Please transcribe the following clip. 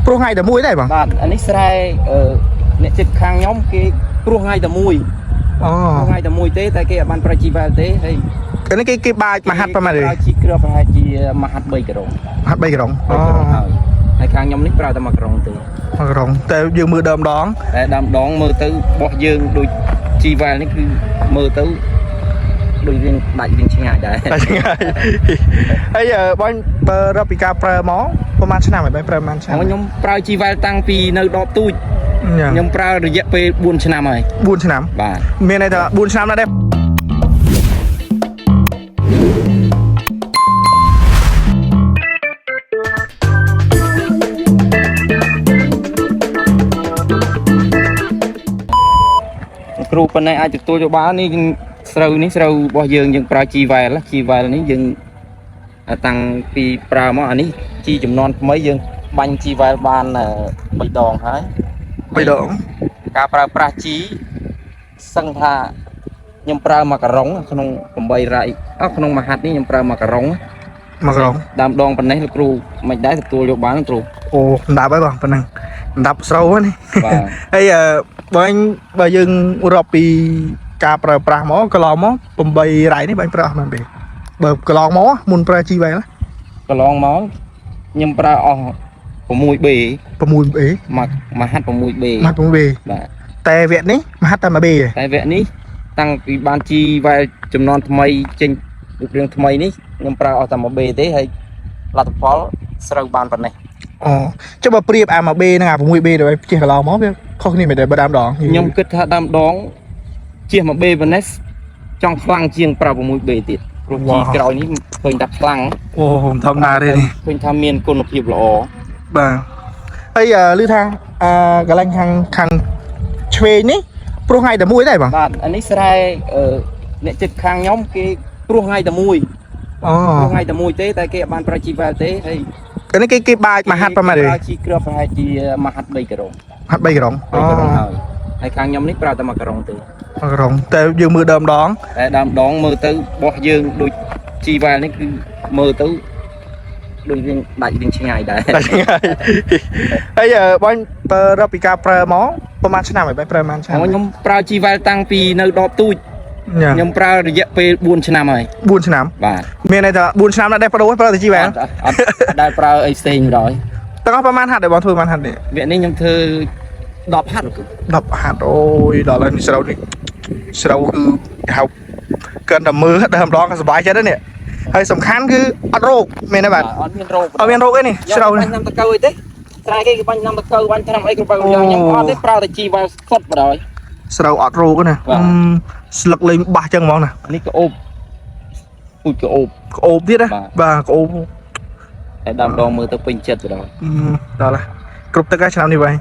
ព្រោះថ្ងៃតែមួយដែរបង បាទអានេះស្រែអឺអ្នកចិត្តខាងខ្ញុំគេព្រោះថ្ងៃតែមួយ អូ ព្រោះថ្ងៃតែមួយទេតែគេអត់បានប្រើជីវ៉ែលទេហើយ កាលនេះគេគេបាចមួយហាត់ប្រហែលទេ ប្រើជីគ្រាប់ប្រហែលជាមួយហាត់3ក្រុង ហាត់3ក្រុង 3ក្រុងហើយហើយខាងខ្ញុំនេះប្រើតែមួយក្រុងទេ មួយក្រុងតែយើងមើលដើមដង តែដើមដងមើលទៅបោះយើងដូចជីវ៉ែលនេះគឺមើលទៅដូចរៀងដាច់រៀងឆ្ងាយដែរ តែឆ្ងាយហើយបងបើរាប់ពីការប្រើមកប្រហែលឆ្នាំហើយបងប្រើប្រហែលឆ្នាំ ខ្ញុំប្រើជីវ៉ែលតាំងពីនៅដបទូចខ្ញុំប្រើរយៈពេល4ឆ្នាំហើយ 4ឆ្នាំ បាទ មានន័យថា4ឆ្នាំណាស់ដែរ គ្រូប៉ុណ្ណេះអាចទទួលយកបាននេះស្រូវនេះស្រូវរបស់យើងយើងប្រើជីវ៉ែលជីវ៉ែលនេះយើងតាំងពីប្រើមកអានេះជីចំនួនថ្មីយើងបាញ់ជីវ៉ែលបាន3ដងហើយ 3ដង ការប្រើប្រាស់ជីសឹងថាខ្ញុំប្រើមួយការុងក្នុង8រ៉ៃអស់ក្នុងមួយហាត់នេះខ្ញុំប្រើមួយការុង មួយក្រុង ដើមដងប៉ុណ្ណេះលោកគ្រូមិនដែរទទួលយកបានគ្រូ អូដណ្ដាប់ហើយបងប៉ុណ្ណឹងដណ្ដាប់ស្រូវហ្នឹងនេះ បាទ ហើយបងបើយើងរាប់ពីការប្រើប្រាស់មកកន្លងមក8រ៉ៃនេះបងប្រើអស់ប៉ុន្មានពេលបើកន្លងមកមុនប្រើជីវ៉ែល កន្លងមកខ្ញុំប្រើអស់ 6B 6 B មួយមួយហាត់ 6B មួយ 6B បាទ តែវគ្គនេះមួយហាត់តែ1 B ឯង តែវគ្គនេះតាំងពីបានជីវ៉ែលចំនួនថ្មីចេញរូបរាងថ្មីនេះខ្ញុំប្រើអស់តែ 1B ទេហើយលទ្ធផលស្រូវបានប៉ុណ្ណេះ អូចុះបើប្រៀបអា 1B និងអា 6B ដែលជិះកន្លងមកវាខុសគ្នាមិនដែរបើដើមដង ខ្ញុំគិតថាដើមដងជិះ 1B ប៉ុណ្ណេះចង់ខ្លាំងជាងប្រើ 6B ទៀតព្រោះជីក្រោយនេះឃើញថាខ្លាំង អូមិនធម្មតាទេនេះ ឃើញថាមានគុណភាពល្អ បាទហើយឮថាអឺកន្លែងខាងខាងឆ្វេងនេះព្រោះថ្ងៃតែមួយដែរបង បាទអានេះស្រែអឺអ្នកចិត្តខាងខ្ញុំគេព្រោះថ្ងៃតែមួយ អូ ព្រោះថ្ងៃតែមួយទេតែគេអត់បានប្រើជីវ៉ែលទេហើយ កាលនេះគេគេបាចមួយហាត់ប្រហែលទេ ប្រើជីគ្រាប់ប្រហែលជាមួយហាត់3ក្រុង ហាត់3ក្រុង 3ក្រុងហើយហើយខាងខ្ញុំនេះប្រើតែមួយក្រុងទេ មួយក្រុងតែយើងមើលដើមដង តែដើមដងមើលទៅបោះយើងដូចជីវ៉ែលនេះគឺមើលទៅដូចរៀងដាច់រៀងឆ្ងាយដែរ តែឆ្ងាយហើយបងបើរាប់ពីការប្រើមកប្រហែលឆ្នាំហើយបងប្រើប្រហែលឆ្នាំ ខ្ញុំប្រើជីវ៉ែលតាំងពីនៅដបទូចខ្ញុំប្រើរយៈពេល4ឆ្នាំហើយ 4ឆ្នាំ បាទ មានន័យថា4ឆ្នាំណាស់ដែរបដូរប្រើតែជីវ៉ែល អត់អត់ដែលប្រើអីផ្សេងម្ដង ទាំងអស់ប្រហែលហាត់ដែរបងធ្វើប្រហែលហាត់នេះ វគ្គនេះខ្ញុំធ្វើ10ហាត់គឺ 10ហាត់អូយដល់ហើយនេះស្រូវនេះស្រូវគឺហៅកិនតែមើលដើមដងក៏សប្បាយចិត្តដែរនេះហើយសំខាន់គឺអត់រោគមែនទេបាទ អត់មានរោគ អត់មានរោគអីនេះស្រូវ បាញ់ឆ្នាំតកៅអីទេស្រែគេគេបាញ់ឆ្នាំតកៅបាញ់ឆ្នាំអីគ្រប់បែបយ៉ាងខ្ញុំអត់ទេប្រើតែជីវ៉ែលសុទ្ធបណ្ដោយ ស្រូវអត់រោគទេណា បាទ អឺស្លឹកលេងបាសចឹងហ្មងណា នេះក៏អូបពូជក៏អូប ក្អូបទៀតណា បាទ បាទក្អូប តែដើមដងមើលទៅពេញចិត្តបណ្ដោយ អឺដល់ហើយគ្រប់ទឹកហើយឆ្នាំនេះបង